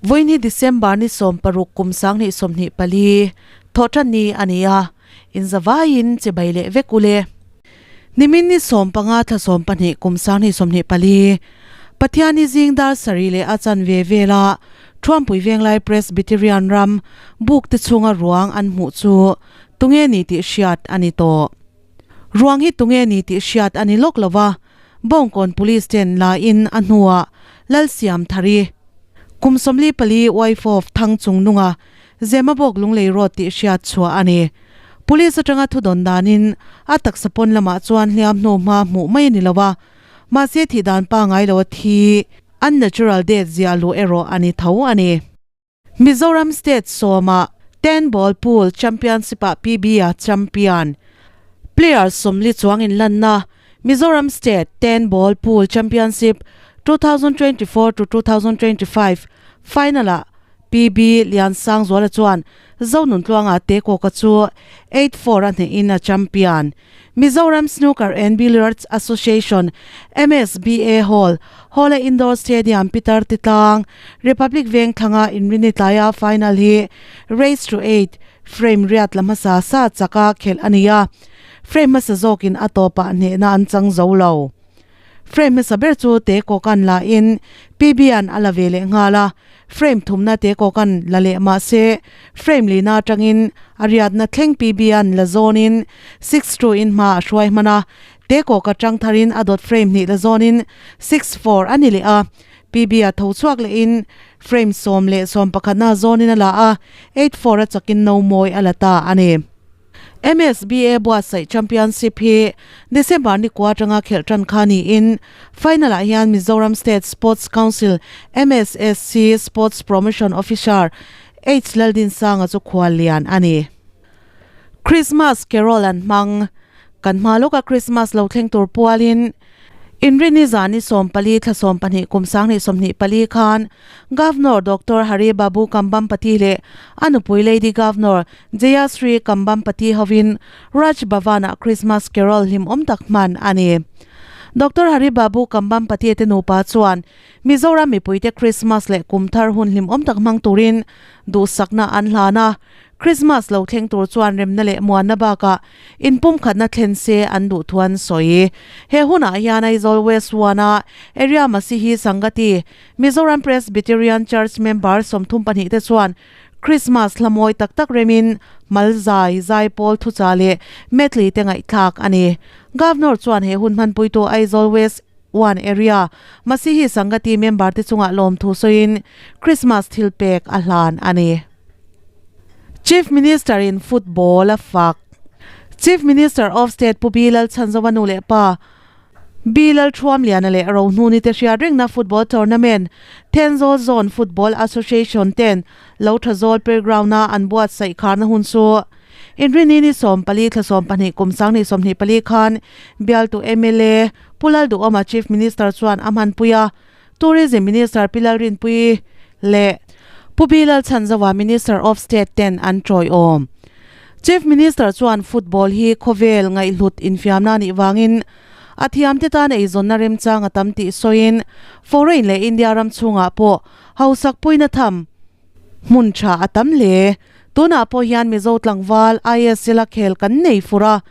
Vawiin hi December ni 16 kum 2024 thawhtanni a ni a, inzavaiin chibai leh vek u le. Nimin ni 15 thla 12 kum 2024 Pathianni zing dar sarih leh a chanve vela Thuampui Venglai Presbyterian ram buk te chhunga ruang an hmuh chu tunge ni tih hriat a ni tawh. Ruang hi tunge ni tih hriat a ni lawk lo va, Bawngkawn Police ten la in a hnuah Lalsiamthari, kum 44 wife of Thangchungnunga, Zemabawk Lunglei Road tih hriat chhuah a ni. Police atanga thudawn danin a taksa pawn lamah chuan hliam hnu hma hmuh mai a ni lo va, mahse thih dan pangai lo a thi, unnatural death ziah luh erawh a ni tho a ni. Mizoram State sawma Ten Ball Pool Championship-ah PB-a champion player 40 chuang inlanna Mizoram State Ten Ball Pool Championship 2024 to 2025 final-ah PB Liansangzuala chuan Zonuntluanga Tekawka chu 8-4 a hnehin a champion. Mizoram Snooker and Billiards Association, MSBA, Hall, Hawla Indoor Stadium, Pitar Titlang, Republic Veng thlanga inrini tlaia final hi Race to Eight frame riat la hmasa sa chaka khelh a ni a, frame hmasa zawkin a tawpah hnehna an chang zo lo. Frame hmasa ber chu te kawkan la in PB-a'n a la ve leh nghal a, frame thumna te kawkan la leh mah se frame lina atangin a riatna thleng PB-a'n la zawnin 6-2 in hma a hruai hman a, te kawk atang tharin a dawt frame hnih la zawnin 6-4 a ni leh a, PB-a tho chhuak lehin frame 10 11na zawnin a la a, 8-4 a chakin no mawi a la ta a ni. MSBA buatsaih Championship hi December ni kua atanga khelh tan kha niin final ah hian Mizoram State Sports Council, MSSC, Sports Promotion Officer H Laldinsanga chu khual lian a ni. Christmas Carol an hmang. Kan hma lawka Christmas lo thleng tur pualin Inrini zani 14 thla 12 kum 2024 khan Governor Doctor Hari Babu Kambhampati leh a nupui Lady Governor Jayashree Kambhampati hovin Raj Bhavan-ah Christmas Carol hlimawm tak hman a ni. Doctor Hari Babu Kambhampati te nupa chuan Mizoram mipuite Christmas leh kum thar hun hlimawm tak hmang turin duhsakna an hlan a, Christmas lo thleng tur chuan remna leh muanna bakah inpumkhatna thlen se an duh thu an sawi. He hunah hian Aizawl West One-a Area Masihi Sangati, Mizoram Presbyterian Church member 32 te chuan Christmas hla mawi tak tak remin mal zai, zaipawl thucha leh medley te ngaihthlak a ni. Governor chuan he hun hmanpuitu Aizawl West One Area Masihi Sangati member te chungah lawmthu sawiin Christmas thilpek a hlan a ni. Chief Minister in football a fak. Chief Minister of State Pu Bilal Chhanzova nu leh pa Bilal Thuamliana leh Rohnuni te hriat rengna football tournament Thenzawl Zone Football Association ten lo tha zawl playground a an buatsaih kharna hun chu Inrini ni 14 thla 12 kum 2024 khan bialtu mla Pu Lalduhawma Chief Minister chuan a hmanpui a. Tourism Minister Pi Lalrinpuii leh Pu Bilal Chhanzova Minister of State ten an tawiawm. Chief Minister chuan football hi khawvel ngaihhlut infiamna nih vangin a thiamte tan eizawnna remchang a tam tih sawiin foreign leh India ram chhungah pawh hausak puina tham hmun tha a tam hle. Tunah pawh hian Mizo tlangval ISL a khel kan nei fur a,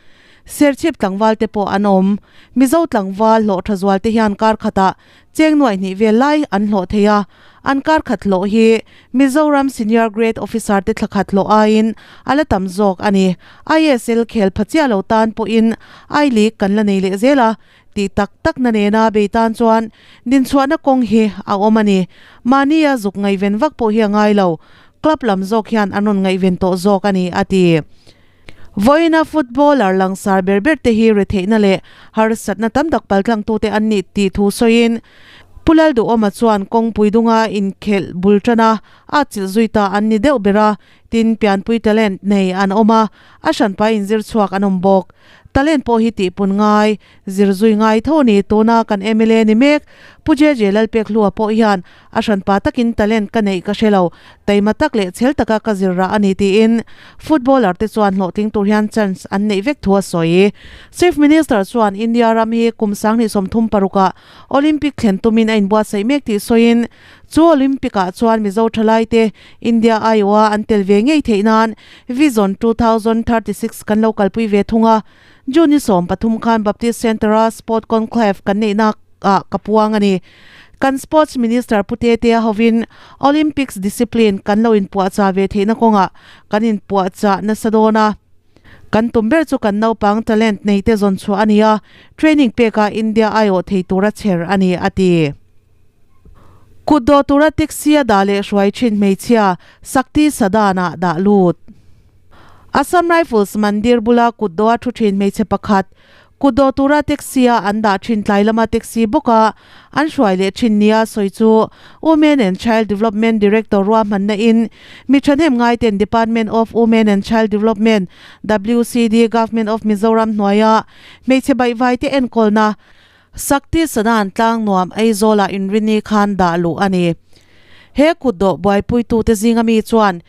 Serchhip tlangval te pawh an awm. Mizo tlangval hlawh tha zual te hian kar khatah cheng nuaih hnih vel lai an hlawh thei a, an kar khat hlawh hi Mizoram Senior Grade Officer te thla khat hlawh aiin a la tam zawk a ni. ISL khel pha chiah lo tan pawhin I League kan la nei leh zel a, tih tak tak na nena bei tan chuan dinchhuahna kawng hi a awm a ni. Mahnia zuk ngaihven vak pawh hi a ngai lo, club lam zawk hian an rawn ngaihven tawh zawk a ni, a ti. Vawiina footballer langsar ber ber te hi retheihna leh harsatna tam tak paltlangtute an nih tih thu sawiin Pu Lalduhawma chuan kawngpui dunga inkhelh bul tana a chilh zui ta an ni deuh ber a, tin pianpui talent nei an awm a, a hranpa inzir chhuak an awm bawk. Talent pawh hi tihpun ngai, zir zui ngai tho a ni. Tuna kan mla ni mek. Pu JJ Lalpekhlua pawh hian a hranpa takin talent ka neih ka hre lo, taima tak leh chhel taka ka zir rah a ni tiin footballer te chuan hlawhtling tur hian chance an neih vek thu a sawi. Chief Minister chuan India ram hi kum 2036 ah Olympic thlen tumin a inbuatsaih mek tih sawiin chu Olympic ah chuan Mizo thalaite India aiawha an tel ve ngei theih nan Vision 2036 kan lo kalpui ve thung a. June ni 13 khan Baptist Centre-a Sport Conclave kan neihna ah ka puang a ni. Kan Sports Minister Pu Tetea hovin Olympics discipline kan lo inpuahchah ve theihna kawngah kan inpuahchah nasa dawn a. Kan tum ber chu kan naupang talent neite zawn chhuah a ni a, training peka India aiawh thei tura chher a ni, a ti. Kut dawh tura taxi a dah leh hruai thin hmeichhia Sakti Sadan-ah dah lut. Assam Rifles Mandir bula kut dawha thu thin hmeichhe pakhat, kut dawh tura taxi a an dah thin tlai lama taxi bawka an hruai leh thin nia sawi chu Women and Child Development Director ruahmanna in mi thahnem ngaiten Department of Women and Child Development, WCD, Government of Mizoram hnuaia hmeichhe baihvaite enkawlna Sakti Sadan tlang nuam Aizawlah inrini khan dah luh a ni. He kutdawh buaipuitute zinga mi chuan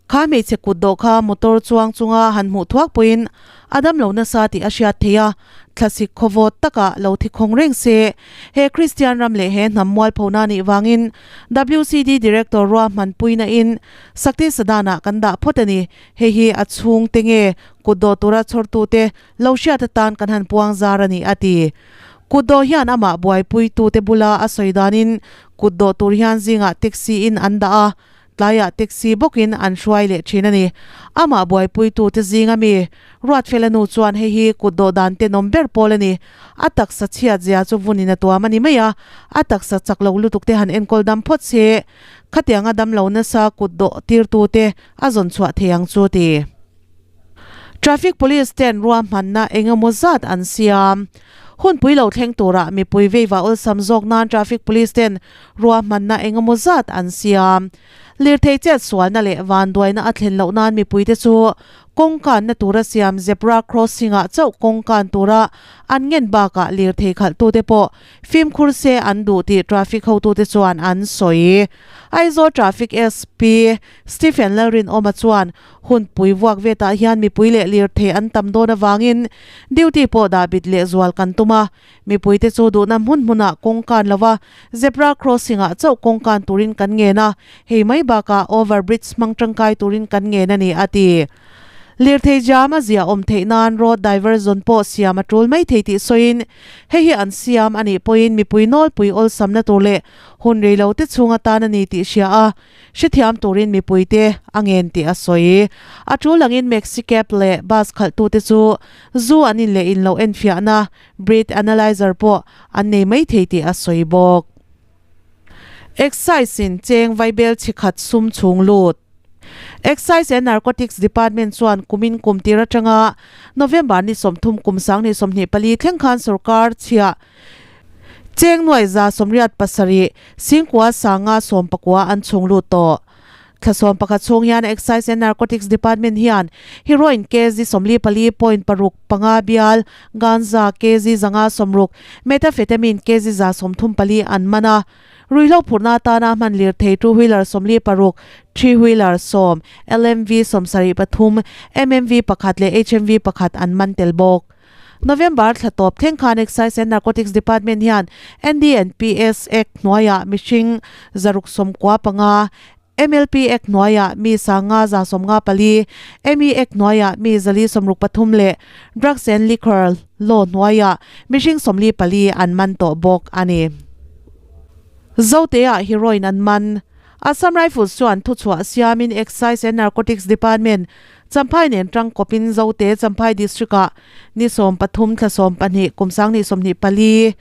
kha hmeichhe kutdawh kha motor chuang chunga han hmuh thuak pawhin a dam lo nasa tih a hriat theih a, thlasik khawvawt takah lo thi khawng reng se. He Kristian ram leh he hnam mualphona nih vangin WCD Director ruahmanpuina in Sakti Sadanah kan dah phawt a ni. Hei hi a chhungte nge kutdawh tura chhawrtute Lo hriat atan kan han puang zar a ni, a ti. Kutdawh hian amah buaipuitute bula a sawi danin kutdawh tur hian zingah taxi in an dah a, tlaiah taxi bawkin an hruai leh thin a ni. Amah buaipuitute zinga mi Ruatfela nu chuan hei hi kutdawh dan tenawm ber pawl a ni. A taksa chhiat zia chu vunin a tuam a ni mai a, a taksa chak lo lutuk te han enkawl dam phawt se, khatianga damlo nasa kutdawh tirtute a zawn chhuah thei ang chu, ti. Traffic Police ten ruahmanna eng emaw zat an siam. Hunpui lo thleng turah mipui veiva awlsam zawk nan Traffic Police ten ruahmanna eng emaw zat an siam. Lirthei chet sualna leh vanduaina a thlen loh nan mipuite chu kawngkanna tura siam zebra crossing ah chauh kawngkan tura an ngen bakah lirthei khalhtute pawh fimkhur se an duh tih traffic hotute chuan an sawi. Aizawl Traffic SP Stephen Lalrinawma chuan Hunpui vuak vetah hian mipui leh lirthei an tam dawn avangin duty pawh dah bit leh zual kan tum a. Mipuite chu duhna hmun hmunah kawng kan lo va, zebra crossing ah chauh kawng kan turin kan ngen a, hei mai bakah over bridge hmang tangkai turin kan ngen a ni, a ti. Lirthei jam a ziah awm theih nan road diversion pawh siam a tul mai thei tih sawiin hei hi an siam a nih pawhin mipui nawlpui awlsamna tur leh hun reilote chhung atan a ni tih hria a. Hrethiam turin mipuite a ngen tih a sawi. A tul angin Maxi cab leh bus khalhtute chu zu an in leh in loh enfiahna breath analyzer pawh an nei mai thei tih a sawi bawk. Excise in cheng vaibel chhi khat sum chhung lut. Excise and Narcotics Department chuan kumin kum tir atanga November ni 30 kum 2024 thleng khan sorkar chhiah Cheng nuai 187, Singkua sanga 19 an chhung lut tawh. Thla 11 chhung hian Excise and Narcotics Department hian heroin kg 44.65 bial, ganja kg 160, methamphetamine kg 134 an man a. Ruihhlo phurhna atana hman lirthei two wheeler 46, three wheeler 10, LMV 73, MMV pakhat leh HMV pakhat an man tel bawk. November thla tawp thleng khan Excise and Narcotics Department hian NDNPS Act hnuaiah mihring 695, MLP Act hnuaiah mi 594, ME Act hnuaiah mi 463 leh Drugs and Liquor Law hnuaiah mihring 44 an man tawh bawk a ni. Zoteah heroin an man. Assam Rifles chuan thuchhuah siamin Excise and Narcotics Department Champhai nen tangkawpin Zote Champhai District-ah ni 13 thla 12 kum 2024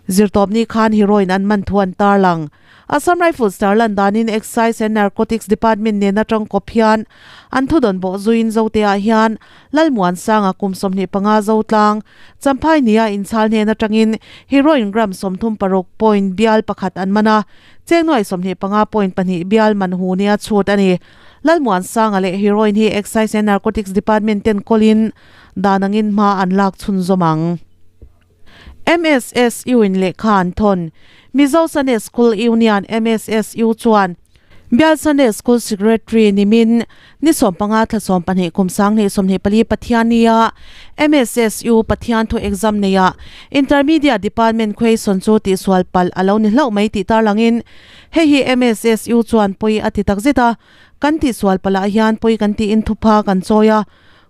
zirtawpni khan heroin an man thu an tarlang. Assam Rifles tarlan danin Excise and Narcotics Department nena tangkawp hian an thudawn bawh zuiin Zote-ah hian Lalmuansanga kum 25 Zotlang Champhai nia inchhal hnen atangin heroin gram 36 point bial pakhat an man a, cheng nuai 25 point pahnih bial man hu nia chhut a ni. Lalmuansanga leh heroin hi Excise and Narcotics Department ten kawlin dan angin hma an lak chhunzawm ang. MSSU in lehkha an thawn. Mizo Sunday School Union, MSSU, chuan Bial Sunday School Secretary nimin ni 15 thla 12 kum 2024 Pathiannia MSSU Pathian thu exam neia Intermediate Department question chu tihsual palh a lo ni hlauh mai tih tarlangin hei hi MSSU chuan pawi a ti takzet a, kan tihsual palh ah hian pawi kan tiin thupha kan chawi a.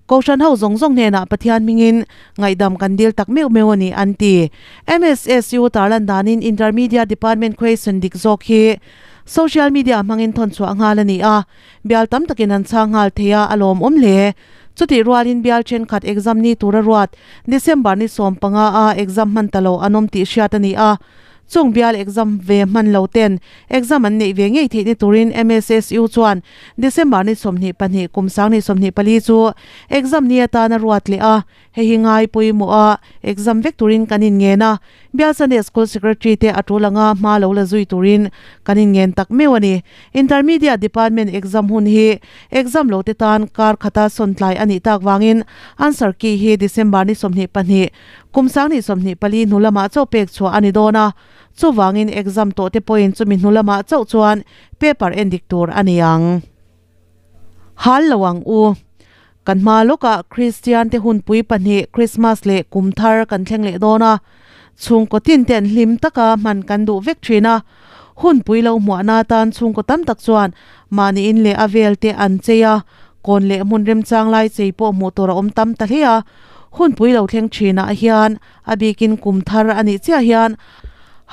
Kohhran ho zawng zawng hnenah Pathian hmingin ngaihdam kan dil tak meuh meuh a ni an ti. MSSU tarlan danin Intermediate Department question dik zawk hi social media hmangin thawn chhuah nghal a ni a, bial tam takin an chhang nghal thei a, a lawmawm hle. Chutih rualin bial thenkhat exam ni tura ruat December ni 15 a exam hman ta lo an awm tih hriat a ni a, chung bial exam ve hman lo ten exam an neih ve ngei theih ni turin MSSU chuan December ni 22 kum 2024 chu exam ni atana ruat leh a, hei hi ngai pawimawh a, exam vek turin kan inngen a, Bial Sunday School Secretary te a tul anga hma lo la zui turin kan inngen tak meuh a ni. Intermediate Department exam hun hi exam lo te tan kar khata sawn tlai a nih tak vangin answer key hi December ni 22 kum 2024 hnu lamah chauh pek chhuah a ni dawn a, chuvangin exam tawh te pawhin chumi hnu lamah chauh chuan paper en dik tur a ni ang. Hal lo ang u. Kan hma lawkah Kristian te hunpui pahnih Krismas leh Kum Thar kan thleng leh dawn a. Chhungkaw tin te an hlim taka hman kan duh vek thin a. Hunpui lo hmuahna atan chhungkaw tam tak chuan mahni in leh a vel te an chei a, kawn leh hmun remchang lai chei pawh hmuh tur a awm tam ta hle a. Hunpui lo thleng thinah hian A bikin kum thar a nih chiah hian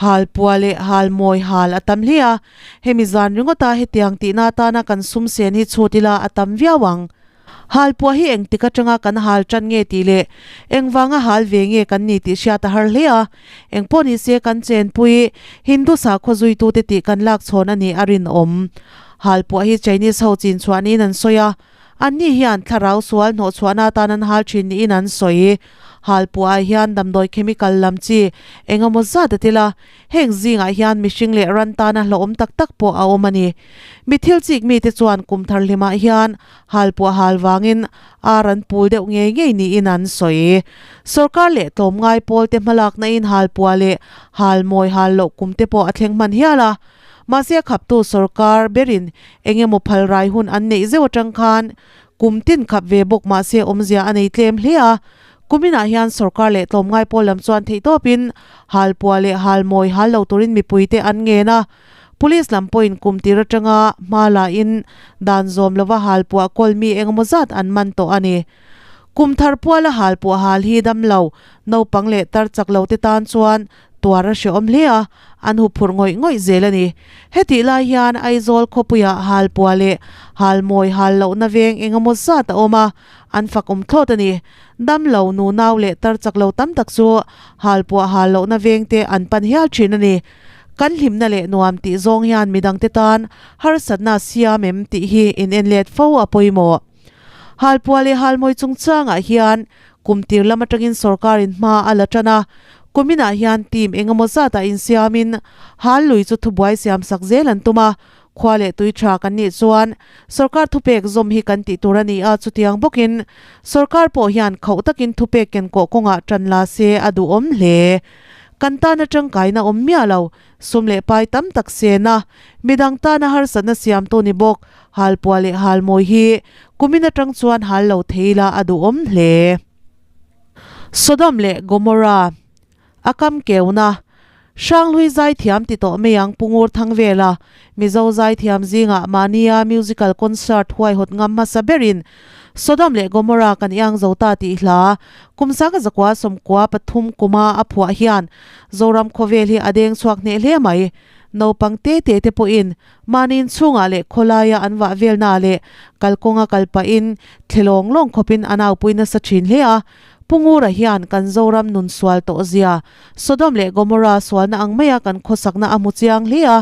hal pua leh hal mawi hal a tam hle a, hemi zan ringawta hetiang tihna atana kan sum sen hi chhut ila a tam viau ang. Hal pua hi engtik atanga kan hal tan nge tih leh engvanga hal ve nge kan ni tih hriat a har hle a, engpawh ni se kan chenpui Hindu sakhaw zuitute tih kan lak chhawn a nih a rinawm. Hal pua hi Chinese ho chin chhuah niin an sawi a, Anni hian thlarau sual hnawhchhuahna atan an hal thin niin an sawi. Halpuah ah hian damdawi chemical lam chi eng emaw zat a tel a, heng zingah hian mihring leh ran tana hlauhawm tak tak pawh a awm a ni. Mi thil chik mite chuan kum thar hlimah hian halpuah hal vangin ar an pul deuh ngei ngei niin an sawi. Sorkar leh tlawmngai pawlte hmalakna in halpuah leh halmawi hal loh kum te pawh a thleng hman hial a. Mahse a khaptu sorkar berin eng emaw phal rai hun an neih zeuh atang khan kum tin khap ve bawk mahse awmzia a nei tlem hle a. Kuminah hian sorkar leh tlawmngai pawl lam chuan theihtawpin halpuah leh halmawi hal lo turin mipuite an ngen a. Police lam pawhin kum tir atanga hma lain dan zawm lova halpuah kawl mi eng emaw zat an man tawh a ni. Kum thar puala halpuah hal hi damlo, naupang leh tar chak lo te tan chuan tuar a hrehawm hle a, an huphurh ngawih ngawih zel a ni. Hetih lai hian Aizawl khawpuiah halpuah leh halmawi hal lohna veng eng emaw zat a awm a, an fakawm thlawt a ni. Damlo, nunau leh tar chak lo tam tak chu halpuah hal lohna vengte an pan hial thin a ni. Kan hlimna leh nuam tih zawng hian midangte tan harsatna a siam em tih hi in en let fo a pawimawh. Halpuah leh halmawi chungchangah hian kum tir lam atangin sorkarin hma a la tan a, kuminah hian team eng emaw zatah insiamin hal lui chu thubuai siam sak zel an tum a, khua leh tui tha kan nih chuan sorkar thupek zawm hi kan tih tur a ni a, chutiang bawkin sorkar pawh hian khauh takin thupek kenkawh kawngah tan la se a duhawm hle. Kan tana tangkaina awm miah lo. Sum leh pai tam tak sen a, midang tana harsatna siamtu ni bawk Halpuah leh Halmawi hi kumin atang chuan hal lo thei ila a duhawm hle. Sodom leh Gomorrah a kam keuna Hranghlui zaithiam ti tawh mai ang Pungur Thangvela Mizo zaithiam zingah mahnia musical concert huaihawt ngam hmasa berin Sodom leh Gomorrah kan iang zo ta tih hla kum sanga zakua 93 kuma a phuah hian Zoram khawvel hi a deng chhuak hneh hle mai. Naupang te te te pawhin mahni inchhungah leh khawlaia an vah velnaah leh kalkawnga kal pahin thle lawng lawng khawpin an aupui nasa thin hle a. Pu Ngura hian kan Zoram nun sual tawh zia, Sodom leh Gomorrah sualna ang maia kan khawsakna a hmu chiang hle a.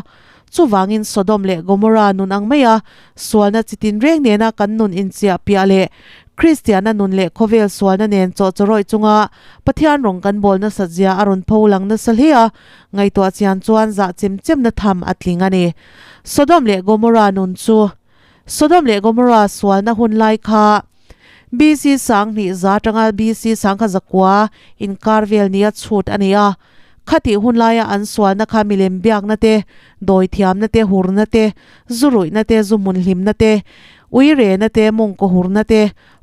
Chuvangin Sodom leh Gomorrah nun ang maia sualna chi tinreng nena kan nun inchiah piah leh Kristiana nun leh khawvel sualna nen chawhchawrawih chunga Pathian rawng kan bawl nasat zia a rawn pho lang nasa hle a, ngaihtuah chian chuan zah chem chemna tham a tling a ni. Sodom leh Gomorrah nun chu Sodom leh Gomorrah sualna hun lai kha. BC 2000 atanga BC 1100 inkar vel nia chhut a ni a. Khatih hun laia an sualna kha milem biakna te, dawithiamna te, hurna te, zu ruihna te, zu hmun hlimna te, uirena te, mawngkaw hurna te,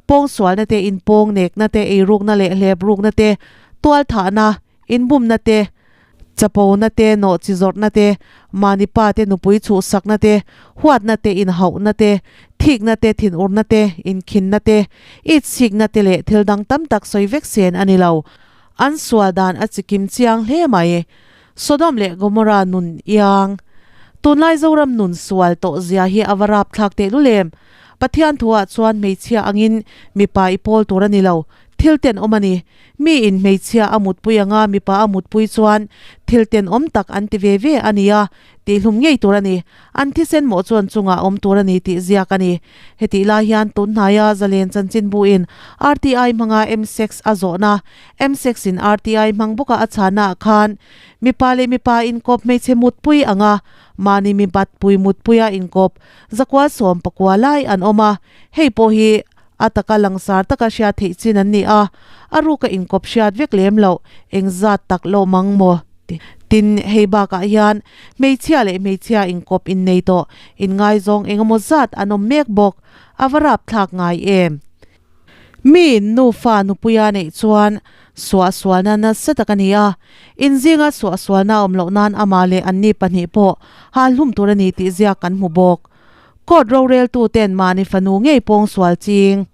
pawngsualna te, inpawng nekna te, eirukna leh hleprukna te, tualthahna, inbumna te, chapona te, nawhchi zawrhna te, mahni pa te nupui chhuhsakna te, huatna te, inhauhna te, thikna te, thinurna te, inkhinna te, itsikna te leh thil dang tam tak sawi vek sen a ni lo. An sual dan a chikim chiang hle mai. Sodom leh Gomorrah nun iang. Tunlai Zoram nun sual tawh zia hi a va rapthlak tehlul em? Pathian thuah chuan hmeichhia angin mipa i pawl tur a ni lo, thil tenawm a ni. Mi in hmeichhia a mutpui anga mipa a mutpui chuan thil tenawm tak an ti ve ve a nia tihhlum ngei tur a ni. An thisen mawh chuan chungah awm tur a ni tih ziak a ni. Hetih lai hian tun hnaia Zalen chanchinbu in RTI hmanga M-sex a zawhna, M-sex in RTI hmang bawka a chhana ah khan mipa leh mipa inkawp hmeichhe mutpui anga mahni mibatpui mutpuia inkawp zakua sawm pakua lai an awm a, hei pawh hi a taka langsar taka hriat theih chin an ni a, a ruka inkawp hriat vek lem loh engzat tak loh mang maw? Tin, hei bakah hian hmeichhia leh hmeichhia inkawp innei tawh inngaizawng engemaw zat an awm mek bawk, a va rapthlak ngai em? Mi nufa nupuia neih chuan suahsualna nasa tak a ni a, inzinga suahsualna a awm loh nan amah leh anni pahnih pawh halhlum tur a ni tih ziak kan hmu bawk. Court roreltuten mahni fanu ngei pawngsual ching,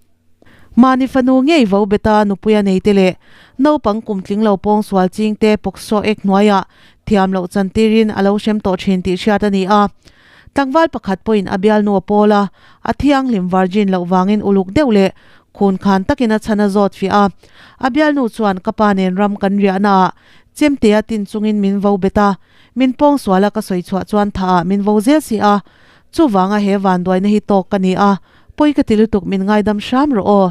mahni fanu ngei vo beta nupuia neite leh naupang kum tling lo pawngsual chingte POCSO Act hnuaiah thiam loh chantirin a lo hrem tawh thin tih hriat a ni a. Tlangval pakhat pawhin a bialnu a pawl a, a thianghlim virgin loh vangin uluk deuh leh khun khan takin a chhan a zawt fiah a. A bialnu chuan ka pa nen ram kan riahnaah chemtea tin chungin min vo bet a, Min pawngsual a ka sawi chhuah chuan tha ah min vo zel si a, chuvanga he vanduaina hi tawk ka ni a, pawi ka ti lutuk min ngaidam hram rawh aw,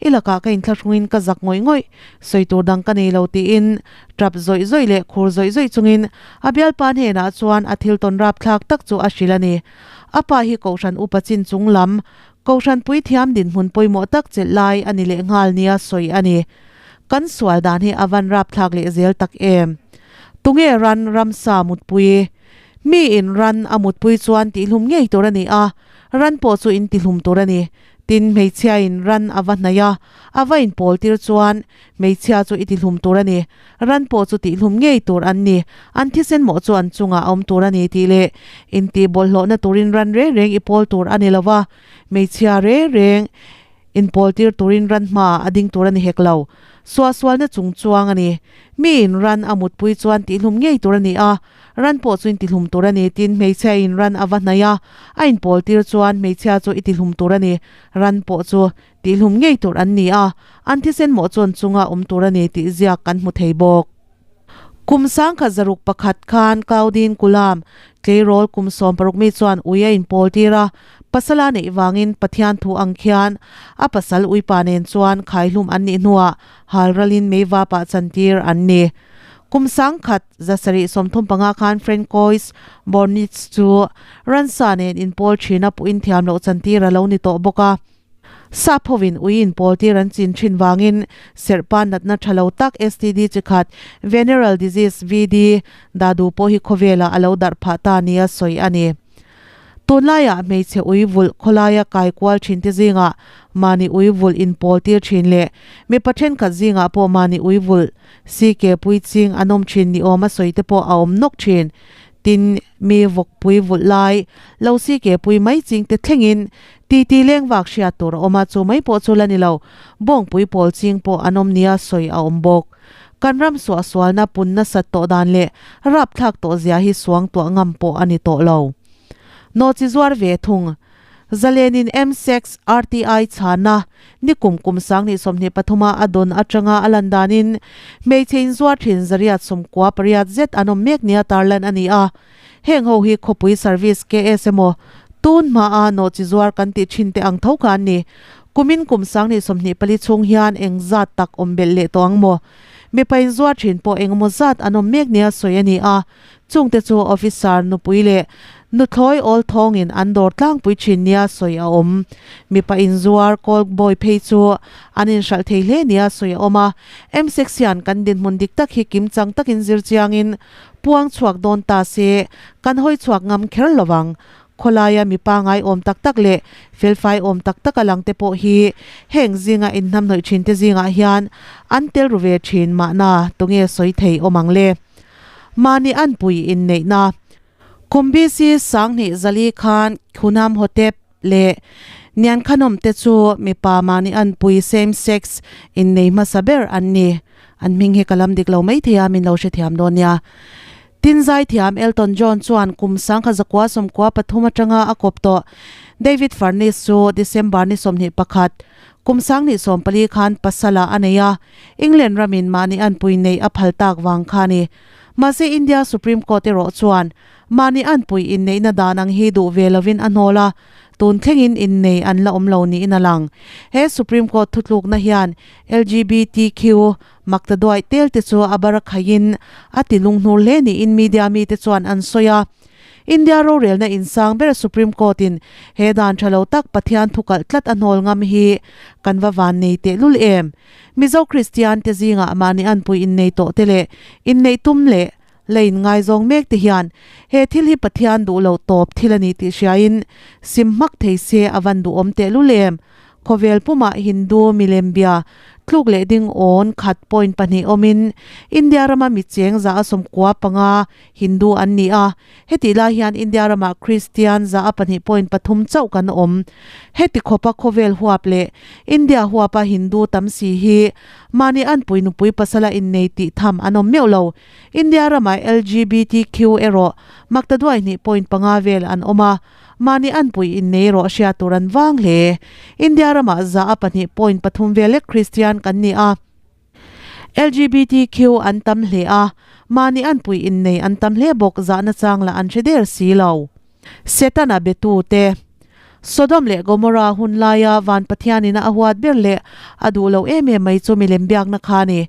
i lakah ka inthlahrungin ka zak ngawih ngawih, sawi tur dang ka nei lo tiin tap zawih zawih leh khur zawih zawih chungin a bialpa hnenah chuan a thil tawn rapthlak tak chu a hrilh a ni. A pa hi Kohhran upa chin chung lam, Kohhran puithiam dinhmun pawimawh tak chelh lai a ni lehnghal nia sawi a ni. Kan sual dan hi a van rapthlak leh zel tak em? Tunge ran ramsa mutpui? Mi in ran a mutpui chuan tihlum ngei tur a ni a, ran pawh chu in tihlum tur a ni. Tin, hmeichhia in ran a va hnaih a, a va in pawl tir chuan hmeichhia chu i tihlum tur a ni. Ran pawh chu tihlum ngei tur an ni. An thisen mawh chu an chungah a awm tur a ni tih leh intih bawlhhlawhna turin ran reng reng i pawl tur a ni lo va, hmeichhia reng reng Inpawltir turin ran hmaah a ding tur a ni hek lo. Suahsualna chung chuang a ni. Miin ran a mutpui chuan tihlum ngei tur a ni a, ran pawh chu intihlum tur a ni. Tin, hmeichhia in ran a va hnaih a, a inpawltir chuan hmeichhia chu i tihlum tur a ni. Ran pawh chu tihlum ngei tur an ni a, an thisen mawh chuan chunga awm tur a ni tih ziak kan hmu thei bawk. Kum 1601 khan Claudine Kulam, tleirawl kum 16 mi chuan ui a inpawltir a, pasal a neih vangin Pathian thu ang khian a pasal uipa nen chuan khaihlum an nih hnuah halralin meivapah chantir an ni. Kum 1735 khan Francois Bornitz chu ransa nen inpawl thina puhin thiam loh chantir a lo ni tawh bawk a. Sap hovin ui in pawltir an chin thin vangin serhpa natna tha lo tak STD chi khat, Venereal Disease, VD, dadu pawh hi khawvelah a lo darh phah ta nia sawi a ni. Tunlaiah hmeichhe ui vulh khawlaia kai kual thin te zingah mahni ui vulh in pawltir thin leh mipa thenkhat zingah pawh mahni ui vulh CK pui ching an awm thin ni awm a sawi te pawh a awm nawk thin. Tin, mi vawkpui vulh lai, lo si ke pui mai ching te thlengin titi leng vak hriat tur a awm a, chu mai pawh chu la ni lo, bawngpui pawl ching pawh an awm nia sawi a awm bawk. Kan ram suahsualna pun nasat tawh dan leh rapthlak tawh zia hi suang tuah ngam pawh a ni tawh lo. Nawhchi zuar ve thung. Zalenin M-Sex RTI chhana nikum kum 2023 a a dawn atanga a lan danin hmeichhe inzuar thin zariat sawmkua pariat zet an awm mek nia tarlan a ni a. Heng ho hi khawpui service KS emaw tun hmaa nawhchi zuar kan tih thin te ang tho kha an ni. Kumin kum 2024 chhung hian engzat tak awm belh leh tawh ang maw? Mipa inzuar thin pawh engemaw zat an awm mek nia sawi a ni a, chungte chu officer nupui leh nuthlawi awl thawngin an dawr tlangpui thin nia sawi a awm. Mipa inzuar call boy phei chu an inhralh thei hle nia sawi a awm a, M-sex hian kan dinhmun dik tak hi kimchang takin zir chiangin puang chhuak dawn ta se kan hawi chhuak ngam kher lo vang. Khawlaia mi pangai awm tak tak leh felfai awm tak tak a lang te pawh hi heng zinga inhnamhnawih thin te zingah hian an tel ru ve thin mahna tunge sawi thei awm ang le? Mahni anpui inneihna Kum BC sanghnih zali khan Khunam Hotep leh Niankhanawm te chu mipa mahni anpui same sex innei hmasa ber an ni. An hming hi ka lam dik lo maithei a min lo hrethiam dawn nia. Tin zaithiam Elton John chuan kum sangkhat zakua sawmkua pathum atanga a kawp tawh David Furniss chu December ni 21, kum sanghnih 14 khan pasala a nei a, England ramin mahni anpui neih a phal tak vang kha a ni. Mahse India Supreme Court erawh chuan mahni anpui inneihna dan ang hi duh ve lovin a hnawl a, tun thlengin innei an la awm lo niin a lang. He Supreme Court thutlukna hian LGBTQ Makta duaih tel te chu a bar a khaihin a ti lunghnur hle niin media mite chuan an sawi a. India rorelna insang ber Supreme Court in he dan tha lo tak Pathian thu kalh tlat a hnawl ngam hi kan va van nei tehlul em. Mizo Kristian te zingah mahni anpui innei tawh te leh inneih tum leh la inngaizawng mek te hian he thil hi Pathian duh lo tawp thil a ni tih hriain sim hmak thei se a van duhawm tehlul em. Khawvel pumah Hindu milem bia tluk leh ding awn khat point pahnih awmin India rama mi cheng 95% Hindu an ni a, hetih lai hian India ramah Kristian 2.3% chauh kan awm. Heti khawpa khawvel huap leh India huapa Hindu tam si hi mahni anpui nupui pasala innei tih tham an awm meuh lo. India ramah LGBTQ erawh maktaduai hnih point panga vel an awm a, mahni anpui innei erawh hriat tur an vang hle. India ramah 2.3% vel lek Kristian kan ni a, LGBTQ an tam hle a, mahni anpui innei an tam hle bawk zahna chang lah an hre der si lo. Setana betute Sodom leh Gomorrah hun laia van Pathianina a huat ber leh a duh loh em em mai chu milem biakna kha a ni.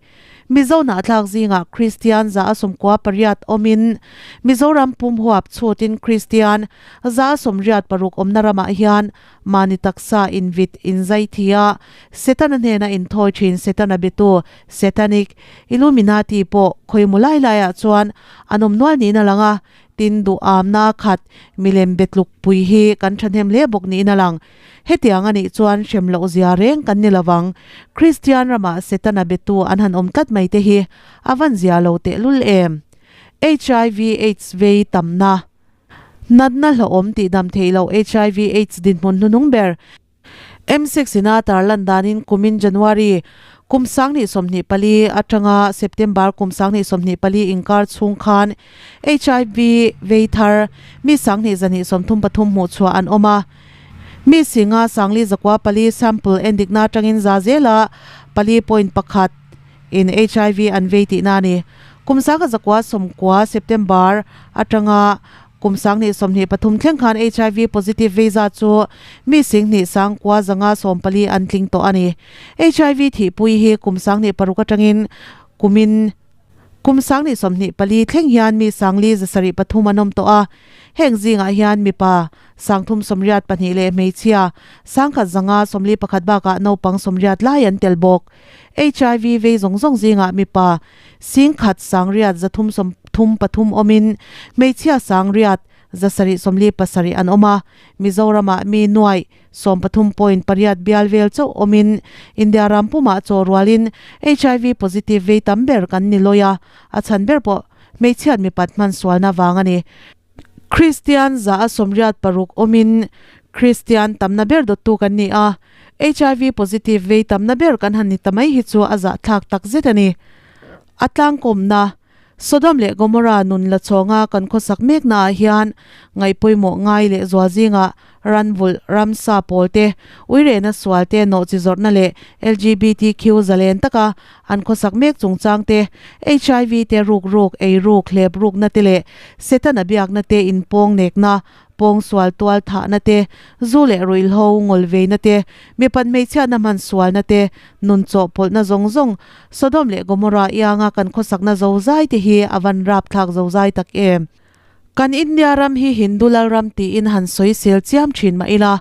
Mizo hnahthlak zingah Kristian 98% awmin Mizoram pum huap chhutin Kristian 86% awmna ramah hian mahni taksa invit inzai thi a, Setana hnena inthawi thin Setana betu, Satanic, Illuminati pawh khawimaw lai laiah chuan an awm nual niin a lang a, tin duh amna khat milem be tluk pui hi kan thahnem hle bawk niin a lang. Hetiang a nih chuan hrem loh zia reng kan ni lovang. Kristian ramah Setana betu an han awm tlat mai te hi a van zia lo tehlul em? Hiv aids vei tamna Natna hlauhawm tihdam theih loh hiv aids dinhmun hnunung ber M6 ina tarlan danin kumin January kum 2024 atanga September kum 2024 inkar chhung khan hiv vei thar mi 2233 hmuh chhuah an awm a. Mi singa 4,404 sample endikna atangin za zela 4.1 in hiv an vei tihna a ni. Kum 1990 September atanga kum 2023 thleng khan hiv positive vei zat chu mi 10 9,514 an tling tawh a ni. Hiv thihpui hi kum 2006 atangin kumin kum 2024 thleng hian mi 4,703 an awm tawh a. Heng zingah hian mipa 382 leh hmeichhia 1,541 bakah naupang 80 lai an tel bawk. Hiv vei zawng zawng zingah mipa 10,000 sangriat 333 awmin hmeichhia sangriat 747 an awm a. Mizoramah mi nuaih 13.8 bial vel chauh awmin India ram pumah chaw rualin hiv positive vei tam ber kan ni lawi a, a chhan ber pawh hmeichhiat mipat hman sualna vang a ni. Kristian 86% awmin Kristian tamna ber dawttu kan ni a, hiv positive vei tamna ber kan han ni ta mai hi chu a zahthlak tak zet a ni. A tlangkawmna, Sodom leh Gomorrah nun la chhawnga kan khawsak meknaah hian ngaihpawimawh ngai leh zual zingah ranvulh, ramsa pawl te, uirehna sual te, nawhchi zawrhna leh LGBTQ zalen taka an khawsak mek chungchang te, hiv te, rukruk, eiruk, hleprukna te leh Setana biakna te inpawng nekna. Pawngsual tual thahna te, zu leh ruihhlo ngawl veina te, mipat hmeichhiatna hman sualna te, nun chawhpawlhna zawng zawng, Sodom leh Gomorrah ianga kan khawsakna zozai te hi a van rapthlak zozai tak em? Kan India ram hi Hindu lalram tiin han sawi sel chiam thin mah ila,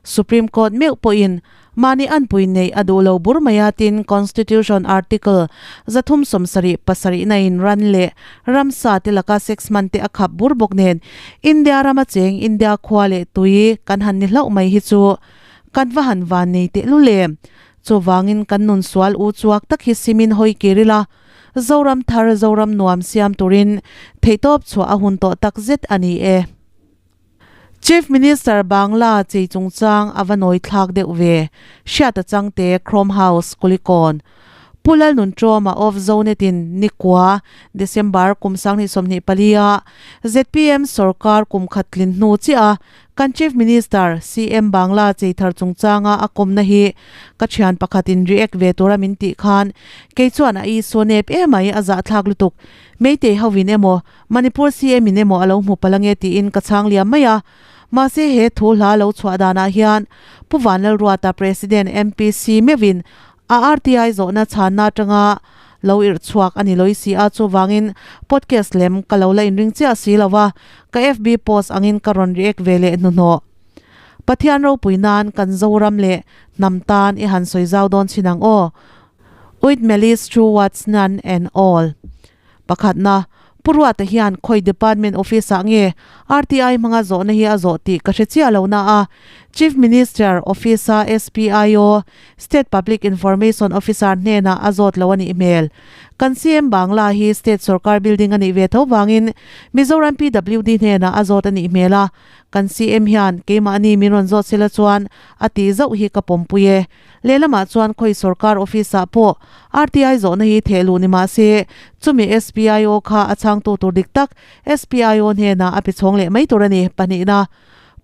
Supreme Court meuh pawhin mahni anpui neih a duh lo bur mai a tin Constitution Article 370 pasarihna in ran leh ramsa te laka sex hman te a khap bur bawk nen India rama cheng India khua leh tui kan han ni hlauh mai hi chu kan va han van nei tehlul em. Chuvangin kan nun sual u chuak tak hi simin hawi kir ila Zoram thar Zoram nuam siam turin theihtawp chhuah a hun tawh tak zet a ni e. Chief Minister Bangla chei chungchang a va nawi thlak deuh ve, Hriata Changte, Chrome House, Kulikawn. Pu Lalnunṭawma of Zonet-in Nikua, December kum 2024 a zpm sorkar kum khat tlin hnu chiah a kan Chief Minister, CM Bangla chei thar chungchanga a kawmna hi ka thian pakhatin react ve tura min tih khan kei chuan a i-sawnep emai a zahthlak lutuk Meitei hovin emaw Manipur CM in emaw a lo hmu palh ange tiin ka chhang liam mai a. Mahse he thu hla lo chhuah danah hian Pu Vanlalruata President MPC meuhin a RTI zawhna chhanna atanga lo irh chhuak a ni lawi si a, chuvangin podcast lem ka lo la inring chiah si lo a, ka FB post angin ka rawn react ve leh hnuhnawh. Pathian ropui nan kan Zoram leh hnam tan i han sawi zau dawn chin ang aw. With malice towards none and all. Pakhatna, Pu Ruata hian khawi department office ah nge RTI hmanga zawhna hi a zawh tih ka hre chiah lo na a, Chief Minister Office a SPIO, State Public Information Officer, hnenah a zawt lo a nih hmel. Kan CM Bangla hi State sorkar building a nih ve tho vangin Mizoram PWD hnenah a zawt a nih hmel a, kan CM hian keimahni min rawn zawt sela chuan a tih zauh hi ka pawmpui e. Lehlamah chuan khawi sorkar office ah pawh RTI zawhna hi theh luh ni mah se, chumi SPIO kha a chhangtu tur dik tak SPIO hnenah a pe chhawng leh mai tur a ni. Pahnihna,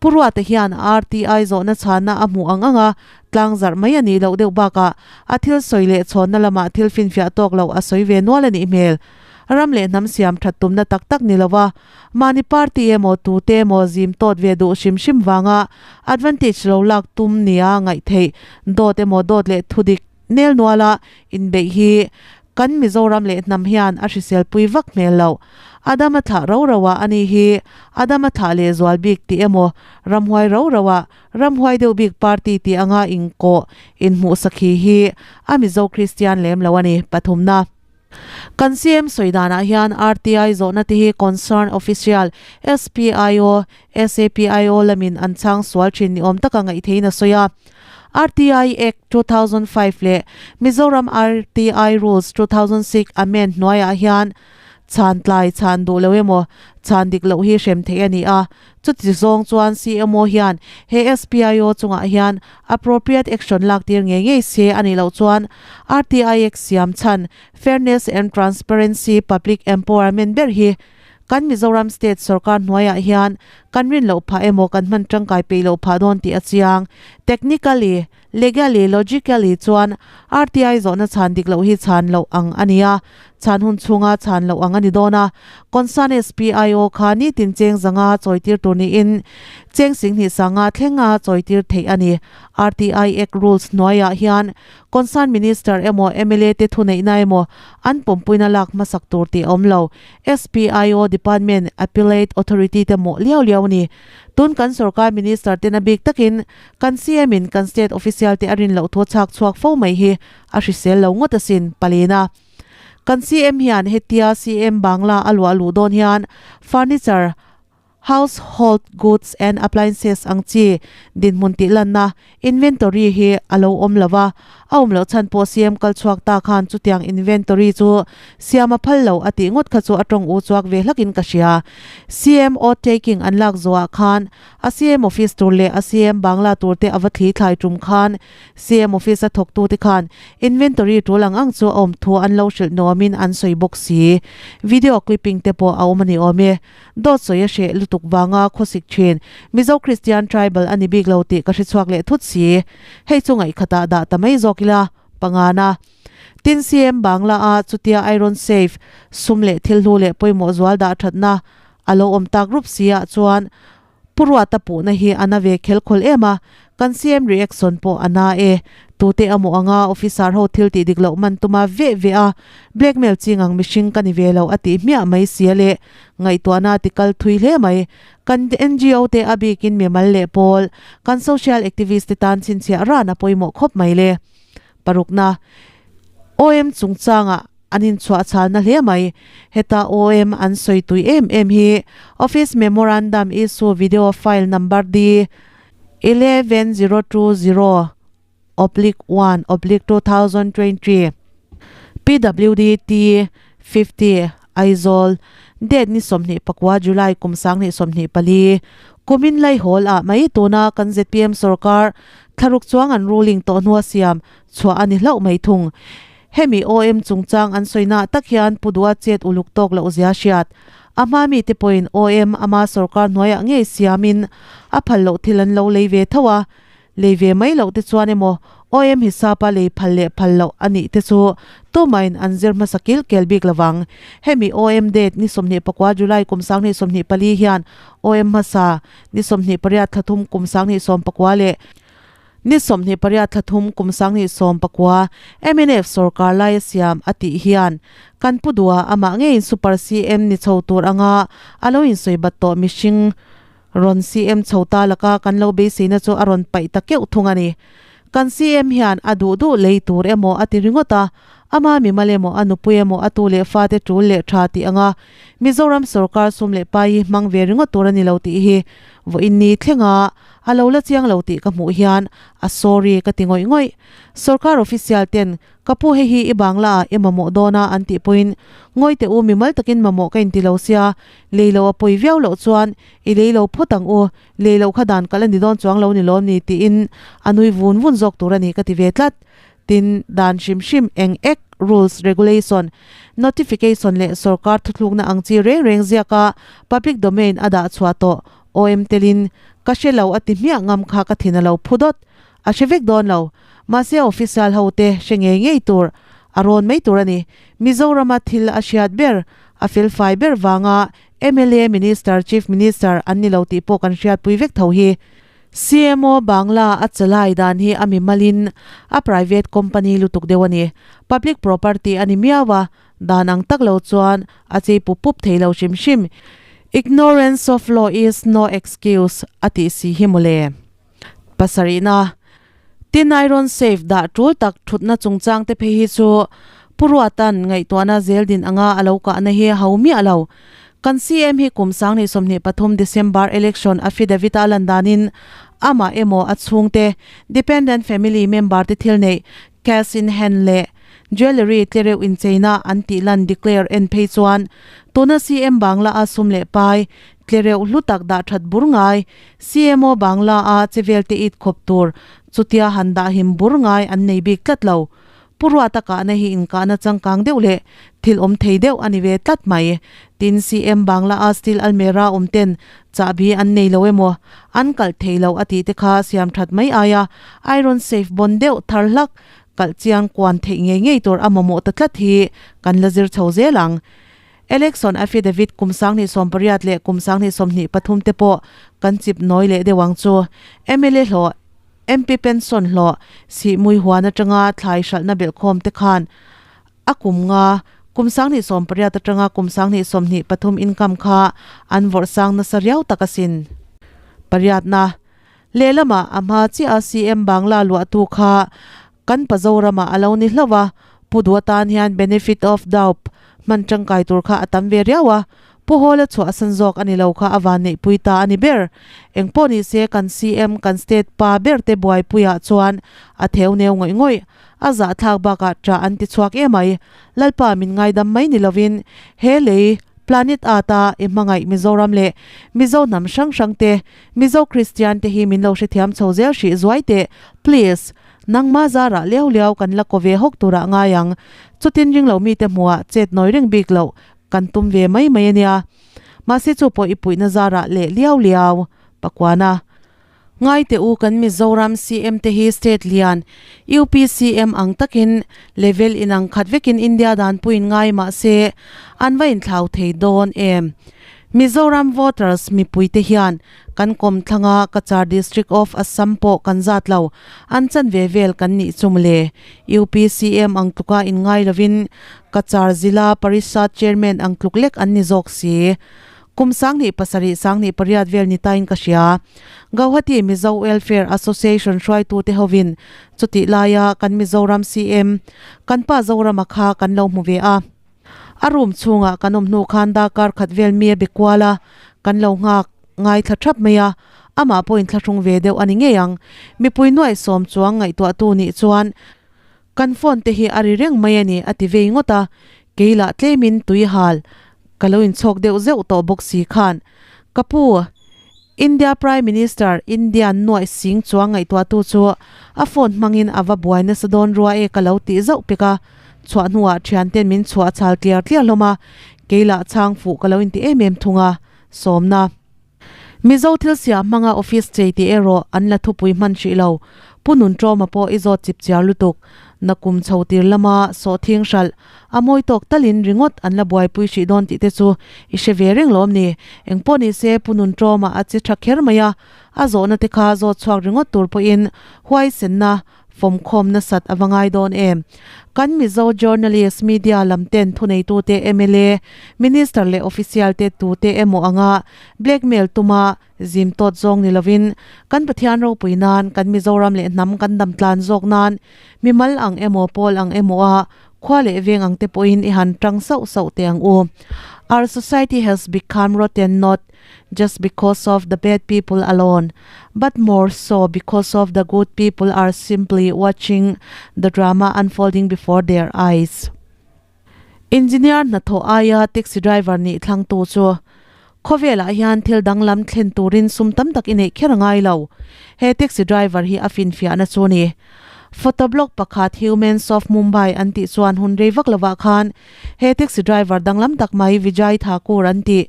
Pu Ruata hian RTI zawhna chhanna a hmuh ang ang a, tlang zarh mai a nih loh deuh bakah a thil sawi leh chhawnna lamah thil finfiah tawk loh a sawi ve nual a nih hmel. Ram leh hnam siam that tumna tak tak ni lova Mahni party emaw tute emaw zim tawt ve duh hrim hrim vanga advantage lo lak tum nia ngaih theih dawt emaw dawt leh thudik nel nuala inbeih hi kan Mizoram leh hnam hian a hrisel pui vak hmel loh. Adama thlah ro ro ah ani hi Adama thlah leh zual bik tih emaw ramhuai ro ro ah ramhuai deuh bik party tih anga inkawh inhmuh sakhi hi a Mizo Kristian lem lo a ni. Pathumna. Kan CM sawi danah hian RTI zawhna te hi concern official, SPIO, SAPIO lamin an chhang sual thin ni awm taka ngaih theiin a sawi a. RTI Act 2005 leh Mizoram RTI Rules 2006 amend hnuaiah hian chhan tlai chhan duh lo emaw chhan dik loh hi hrem theih a ni a. Chuti zawng chuan CMO hian he SPIO chungah hian appropriate action lak tir ngei ngei se a nih loh chuan RTI Act siam chhan Fairness and Transparency Public Empowerment ber hi kan Mizoram State sorkar hnuaiah hian kan rin loh phah emaw kan hman tangkai peih loh phah dawn tih a chiang. Technically, Legally, logically chuan RTI zawhna chhan dik loh hi chhan loh ang a ni a, chhan hun chhunga chhan loh ang a ni dawn a. Concern SPIO kha nitin cheng zanga chawitir tur niin cheng singhnih sanga thlenga chawitir theih a ni. RTI Act Rules hnuaiah hian Concern Minister emaw mla te thuneihna emaw an pawmpuina lak hmasak tur tih a awm lo. SPIO Department Appellate Authority te mawh liau liau a ni. Tun kan sorkar Minister ten a bik takin Kan CM in kan state official te a rin loh thu a chhak chhuak fo mai hi a hrisel lo ngawt asin, Palina. Kan CM hian hetia CM Bangla a luah luh dawn hian furniture, household goods and appliances ang chi dinhmun tih lanna inventory hi a lo awm lo va, a awm loh chhan pawh CM kal chhuak ta khan chutiang inventory chu siam a phal lo a tih ngawt kha chu a tawng u chuak ve hlakin ka hria. CM oath taking an lak zawhah khan A CM office tur leh a CM Bangla tur te a va thli thlai tum khan CM office a thawktu te khan inventory tul ang ang chu a awm thu an lo hrilh nuamin an sawi bawk si. Video clipping te pawh a awm a ni awm e. Dawt sawi a hreh lutuk vanga khawsik thin Mizo Christian Tribal a ni bik lo tih ka hre chhuak leh thut si. Hei chu ngaihkhatah dah ta mai zawk ila, pangana. Tin CM Bangla a chutia iron safe, sum leh thil hlu leh pawimawh zual dah thatna a lo awm tak rup si ah chuan. Pu Ruata puhna hi a na ve khelkhawl em a, kan CM reaction pawh a na e. Tute a mawh anga officer ho thil tih dik loh man tuma veh veh a, blackmail ching ang mihring ka ni ve lo a tih hmiah mai sia le. Ngaihtuahna a ti kal thui hle mai. Kan NGO te a bikin mimal leh pawl, kan social activist te tan chhinchhiah ran a pawimawh khawp mai le. Parukna, OM chungchangah an inchhuah chhalna hle mai. Heta OM an sawi tui em em hi Office Memorandum Issue Video File Number D 11020 oblique 1 oblique 2023 PWD T 50 Aizawl Date ni 24 July kum 2024 kumin Laihawl ah mai tuna kan zpm sorkar Thlaruk chuang an ruling tawh hnua siam chhuah a ni hlauh mai thung. Hemi OM chungchang an sawina tak hian Pu Dua chet uluk tawk loh zia hriat. A hma mite pawhin OM ama sorkar hnuaiah ngei siamin a phal loh thil an lo lei ve tho a, lei ve mai loh te chuan emaw OM hisapa lei phal leh phal loh a nih te chu tumahin an zir hmasa kil kel bik lovang. Hemi OM date ni 24 July kum 2024 hian OM hmasa Ni 28 thla thum kum 2019 leh Ni 28 thla thum kum 2019 mnf sorkar laia siam a tih hian kan pu dua amah ngeiin Super CM ni chho tur anga a lo insawi bat tawh mihring rawn CM chho ta laka kan lo beiseina chu a rawn paih ta keuh thung a ni. Kan CM hian a duh duh lei tur emaw a ti ringawt a, ama mimal emaw a nupui emaw a tu leh fate tul leh tha tih anga Mizoram sorkar sum leh pai hi hmang ve ringawt tur a ni lo tih hi vawiin ni thlenga a lo la chiang lo tih ka hmuh hian a sorry ka ti ngawih ngawih. Sorkar official ten ka pu hei hi i bangla ah i mamawh dawn a an tih pawhin ngawi teh u mimal takin mamawh ka inti lo sia lei lo a pawi viau loh chuan i lei lo phawt ang u lei loh kha dan kalh a ni dawn chuang lo ni lawm ni tiin a nui vun vun zawk tur a ni ka ti ve tlat. Tin, dan hrim hrim eng ek, rules, regulation, notification leh sorkar thuthlukna ang chi reng reng ziaka public domain a dah chhuah tawh OM telin ka hre lo a ti hmiah ngam kha ka thin a lo phu dawt. A hre vek dawn lo. Mahse official ho te hre ngei ngei tur a rawn mai tur a ni. Mizorama thil a hriat ber, a felfai ber vanga mla, Minister, Chief Minister an ni lo tih pawh kan hriatpui vek tho hi. CMO Bangla a chalai dan hi a mimalin a private company lutuk deuh a ni. Public property a ni miau a, dan ang tak lo chuan a chei pup pup thei lo hrim hrim. Ignorance of law is no excuse a tih si hi mawle. Pasarihna, Tin iron safe dah tul tak thutna chungchang te phei hi chu Pu Ruatan ngaihtuahna zel din anga a lo kahna hi ho miah lo. Kan CM hi kum 2023 December election affidavit a lan danin amah emaw a chhungte, dependent family member te thil neih, cash in hand leh jewellery tlereuh incheina an tih lan declare en phei chuan tuna CM Bangla a sum leh pai tlereuh hlu tak dah that bur ngai CMO Bangla a chevel te it khawp tur chutia han dah him bur ngai an nei bik tlat lo. Pu Ruata kahna hi inkahna changkang deuh leh thil awm thei deuh a ni ve tlat mai. Tin, CM Bangla a steel almera awm ten chahbi an nei lo emaw, an kalh thei lo a tih te kha siam that mai aia iron safe bawn deuh thar hlak kalh chiang kuan theih ngei ngei tur a mamawh ta tlat hi kan la zir chho zel ang. Election affidavit kum 2018 leh kum 2023 te pawh kan chip nawi leh deuh ang chu. Mla hlawh, MP pension hlawh, sihmui huan atanga thlai hralhna belhkhawm te khan a kum nga kum 2018 atanga kum 2023 income kha an vawrh sang nasa riau tak asin. Pariatna, Lehlamah a hma chiah a CM Bangla luahtu kha Kan pa Zoramah a lo ni hlauh a, Pu Duh atan hian benefit of doubt hman tangkai tur kha a tam ve riau a, Pu Hawla chhuah a san zawk a ni lo kha a van neihpui ta a ni ber. Engpawh ni se kan CM, kan state pa ber te buaipuiah chuan a theu neu ngawih ngawih. A zahthlak bakah ṭah an ti chhuak em mai. Lalpa min ngaidam mai ni lovin he lei, planet Earth a i hmangaih Mizoram leh Mizo hnam hrang hrang te, Mizo Kristian te hi min lo hrethiam chho zel hrih zuai teh, please. Nangma zarah liau liau kan la ko ve hawk turah ngai ang. Chutin ring lo mite hmuhah chet nawi reng bik loh kan tum ve mai mai a nia. Mahse chu pawh i puihna zarah leh liau liau pakuana. Ngai teh u kan Mizoram CM te hi state lian UPCM ang takin level inang khat vekin India dan puiin ngai mahse an va inthlau thei dawn em? Mizoram voters mipui te hian kan kawmthlang a Cachar District of Assam pawh kan zat lo, an chanve vel kan nih chu mawle. UPCM ang tluka inngai lovin Cachar Zila Parishad Chairman ang tluk lek an ni zawk si. Kum 27 28 vel ni tain ka hria. Gauhati Mizo Welfare Association hruaitute hovin chutih laia kan Mizoram CM, kan pa Zorama kha kan lo hmu ve a. A room chhungah kan awm hnu khan darkar khat vel mi a be kual a, kan lo nghak ngaithla thap mai a, amah pawhin thlahrung ve deuh a ni ngei ang. Mipui nuaih sawm chuang ngaihtuahtu nih chuan kan phone te hi a ri reng mai a ni a ti vei ngawt a, kei lah tlemin tui hal ka lo inchhawk deuh zeuh tawh bawk si khan ka pu India Prime Minister Indian nuaih sing chuang ngaihtuahtu chu a phone hmangin a va buai nasa dawn rua e ka lo tih zauh pek a, chhuah hnuah thianten min chhuah chhal tliar tliar hlawm a, kei lah chhang fuh ka lo inti em em thung a, sawmna. Mizo thil siam hmanga office chei tih erawh an la thupui hman hrih lo, Pu Nunṭawma pawh i zawt chip chiar lutuk, nakum chho tir lama sawhthing hralh A mawi tawk talin ringawt an la buaipui hrih dawn tih te chu i hre ve reng lawm ni. Engpawh ni se Pu Nunṭawma a che tha kher mai a, a zawhna te kha zawt chhuak ringawt tur pawhin huaisenna fawmkhawm nasat a va ngai dawn em. Kan Mizo journalist, media lam ten thuneitute mla, minister leh official te tute emaw anga blackmail tuma Zim tawt zawng ni lovin, kan Pathian ropui nan, kan Mizoram leh hnam kan dam tlan zawk nan, mimal ang emaw pawl ang emaw a khua leh veng ang te pawhin i han tang sauh sauh teh ang u. Our society has become rotten not just because of the bad people alone, but more so because of the good people are simply watching the drama unfolding before their eyes. Engineer hnathawh aia taxi driver nih thlangtu chu khawvelah hian thil danglam thlen turin sum tam tak i neih kher a ngai lo. He taxi driver hi a finfiahna chu a ni. Photo blog pakhat Humans of Mumbai an tih chuan hun rei vak lovah khan he taxi driver danglam tak mai Vijay Thakur an tih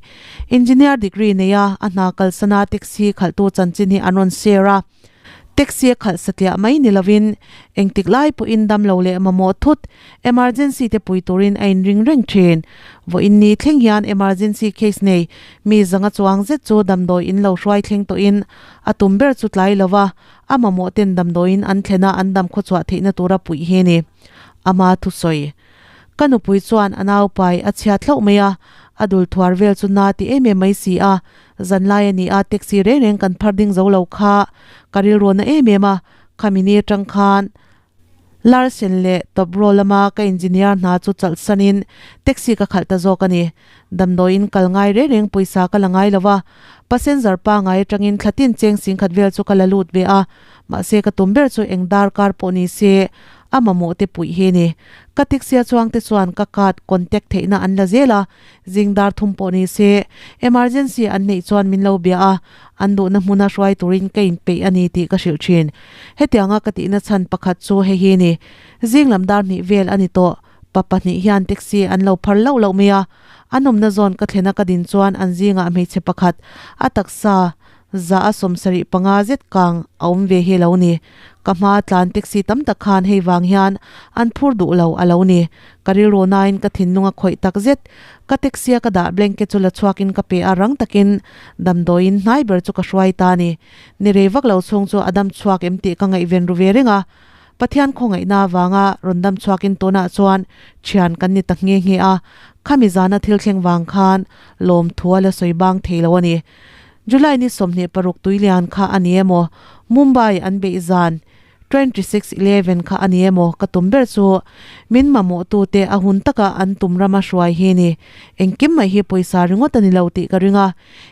engineer degree neia a hna kalsana taxi khalhtu chanchin hi an rawn share a. Taxi a khalh satliah mai ni lovin engtik lai pawhin damlo leh mamawh thut emergency te pui turin a inring reng thin. Vawiin ni thleng hian emergency case nei mi zanga chuang zet chu damdawi in lo hruai thleng tawhin a tum ber chu tlai lova a mamawh ten damdawiin an thlen a an dam khawchhuah theihna tura puih hi a ni. Ama thusawi. Ka nupui chuan a naupai a chhiat hlauh mai a, a dul thuar vel chu na ti em em mai si a, Zanlai a ni a, taxi reng reng kan phar ding zo lo kha ka rilru na em em a, khami ni atang khan Larsen leh Tobro lama ka engineer hna chu chalh sanin taxi ka khalh ta zawk a ni. Damdawiin kal ngai reng reng pawisa ka la ngai lo va, passenger pangai atangin thla tin cheng singkhat vel chu ka la lut ve a, mahse ka tum ber chu eng darkar pawh ni se a mamawh te puih hi a ni. Ka taxi a chuang te chuan ka card contact theihna an la zel a, Zing dar thum pawh ni se, emergency an neih chuan min lo bia a, an duhna hmuna hruai turin ka inpeih a ni tih ka hrilh thin. Hetianga ka tihna chhan pakhat chu hei hi ni. Zing lam dar hnih vel a ni tawh, pa pahnih hian taxi an lo phar loh loh mai a, an awmna zawn ka thlena ka din chuan an zingah hmeichhe pakhat a taksa Za a 75 zet kang a awm ve hi lo ni. Ka hma tlan taxi tam tak khan hei vang hian an phur duh lo a lo ni. Ka rilru nain ka thinlung a khawih tak zet. Ka taxi a ka dah blanket chu la chhuakin ka pe a rang takin damdawiin hnai ber chu ka hruai ta ni. Ni rei vak lo chhung chu a dam chhuak em tih ka ngaihven ru ve reng a. Pathian khawngaihna avanga rawn dam chhuakin tunah chuan thian kan ni ta nghe nghe a. Khami zana thil thleng vang khan lawmthu a la sawi bang thei lo a ni. July ni 26 tuilian kha a ni emaw, Mumbai an beih zan 26 11 kha a ni emaw ka tum ber chu min mamawhtute a hun taka an tum rama hruai hi ni. Engkim mai hi pawisa ringawt a ni lo tih ka ring a.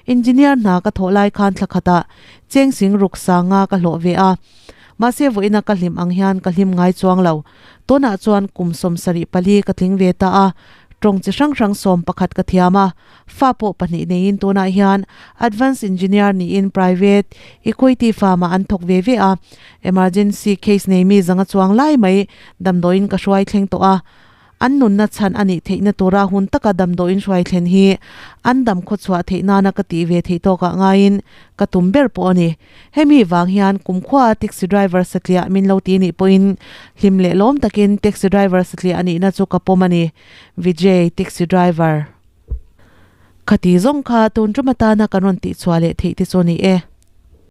Engineer hna ka thawh lai khan thla khatah cheng sing ruk sanga ka hlawh ve a. Mahse vawiina ka hlim ang hian ka hlim ngai chuang lo. Tunah chuan kum 74 ka tling ve ta a, tawng chi hrang hrang 11 ka thiam a. Fa pawh pahnih neiin tunah hian Advance Engineer niin Private Equity Firm-ah an thawk ve ve a. Emergency case nei mi zanga chuang lai mai damdawiin ka hruai thleng tawh a. An nunna chhan a nih theihna tura hun taka damdawiin hruai thlen hi an dam khawchhuah theih nana ka tih ve theih tawkah ngaiin ka tum ber pawh a ni. Hemi vang hian kumkhua taxi driver satliah min lo ti nih pawhin hlim leh lawm takin taxi driver satliah a nihna chu ka pawm a ni. Vijay, Taxi Driver. Khati zawng kha tun tum atana kan rawn tihchhuah leh theih te chu a ni e.